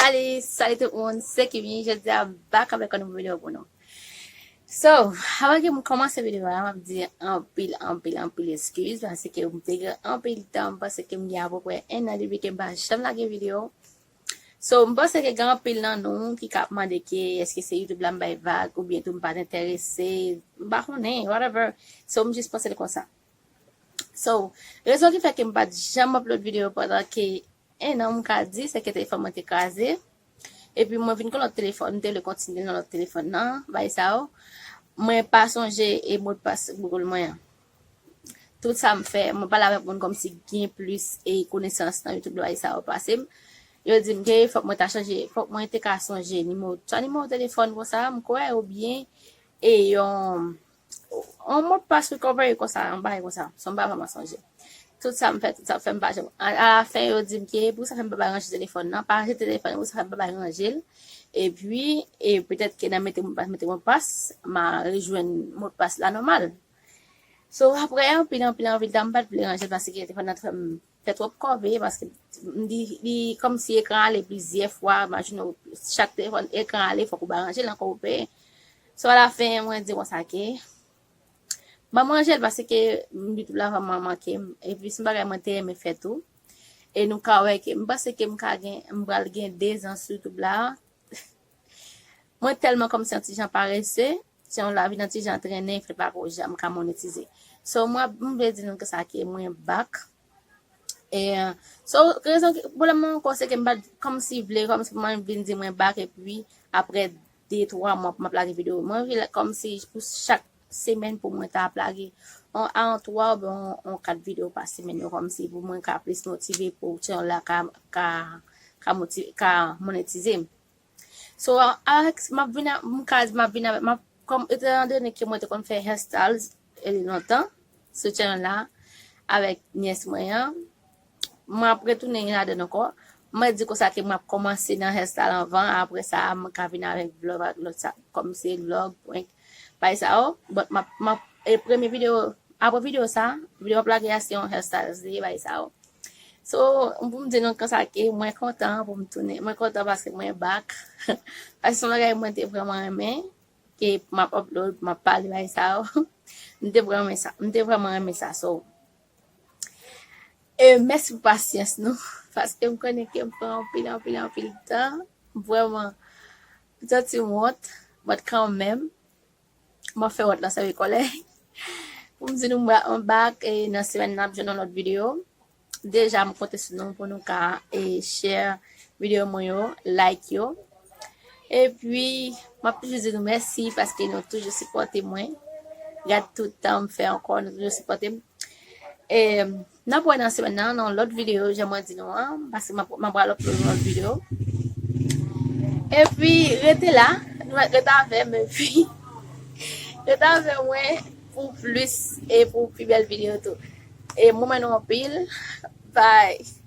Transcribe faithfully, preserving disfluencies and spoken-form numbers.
Salut, salut tout moun, se Kimi, jodi a back avèk yon nouvo videyo pou nou. So, avan ke m kòmanse videyo a, m ap di anpil, anpil, anpil eskiz, paske m te gen anpil tan, m panse ke m gen apeprè en an depi ke m pa janm lage videyo. So, m panse ke gen anpil nan nou ki ka ap mande ke èske se YouTube la m bay vag, oubyen tou m pa t enterese, m pa konnen, whatever. So, m jis panse l konsa. So, rezon ki fè ke m pa t janm upload videyo pandan ke en an, m ka di, se ke telefòn mwen te kraze. Epi mwen vin gen lòt telefòn, m te vle kontinye nan lòt telefòn nan, bay sa yo. Mwen pa sonje e modpas Google mwen an. Tout sa m fè, mwen pale avèk moun kòmsi gen plis e konesans nan YouTube bay sa yo pase m. Yo di m ke fòk mwen ta chanje, fòk mwen te ka sonje nimewo, swa nimewo telefòn konsa, m kwè, oubyen e yon yon modpas recovery konsa, yon bagay konsa, se yon bagay vrèman sonje. Tout sa m fè, tout sa m fè, m pa janm. A, alafen, yo di m ke poukisa fè m pa bay ranje telefòn nan, pa ranje telefòn nan, poukisa fè m pa bay ranje l. Epi, e petèt ke nan mete modpas, mete modpas, m a rejwenn modpas la nòmal. So, apre anpil, anpil, anpil tan, m pa t vle ranje l paske telefòn nan t fè m fè twòp kòve, paske m di, li kòmsi ekran ale plizyè fwa, imajine w, chak telefòn ekran ale, fòk ou ba ranje l ankò ou peye. So, alafen, mwen di konsa ke, ban m ranje l paske YouTube la vrèman manke m. Epi, se yon bagay mwen te renmen fè tou. E nou ka wè ke, m panse ke m ka gen, m pral gen de zan sou YouTube la. Mwen tèlman kòmsi yon ti jan parese, se yon lavi nan ti jan trennen, fè pa ko janm ka monetize. So, mwen, m vle di nou konsa ke mwen back. E, so, rezon ki, pwoblèm mwen ankò, se ke m pa t kòmsi vle, kòmsi pou mwen vin di mwen back, epi apre de, twa mwa pou m ap lage videyo. Mwen vle kòmsi pou chak semèn pou mwen ta ap lage yon, yon twa oubyen yon, yon kat videyo pa semèn yo, kòmsi pou mwen ka plis motive pou channel la ka, ka, ka motive, ka monetize m. So, avèk, m ap vin a, m ka di m ap vin avèk, m ap, kòm, etandone ke mwen te konn fè hairstyles, e, lontan, sou channel la, avèk nyès mwen an, mwen ap retounen ladan ankò. Mwen di konsa ke mwen ap kòmanse nan hairstyle anvan, apre sa, mwen ka vin avèk vlog ak lòt sa, kòm se vlog, prank, bay sa yo. But m ap, m ap, e premye videyo, apre videyo sa, videyo m ap lage a se yon hairstyles li ye, bay sa yo. So, pou m di nou konsa ke mwen kontan pou m tounen. Mwen kontan paske mwen back. Paske se yon bagay mwen te vrèman renmen, ke m ap upload, m ap pale bay sa yo. M te vrèman renmen sa. M te vrèman renmen sa. So, e mèsi pou pasyans nou. Paske m konnen ke m pran anpil, anpil, anpil tan. Vrèman, m santi m wont, but kanmenm, m ap fè wont lan sèvi kòlè. Pou m di nou, m ba-, m back, e nan semèn nan, n ap jwenn yon lòt videyo. Deja, m konte sou nou pou nou ka, e, share videyo mwen yo, like yo. Epi, m ap toujou di nou mèsi paske nou toujou sipòte mwen. Gad tout tan m fè ankò, nou toujou sipòte m. E, n ap wè nan semèn nan, nan lòt videyo, jan mwen di nou an, paske m ap, m ap pral upload yon lòt videyo. Epi, rete la, nou mèt rete avè m, epi, rete avè mwen pou plis e pou pi bèl videyo tou. E m renmen nou anpil. Bye.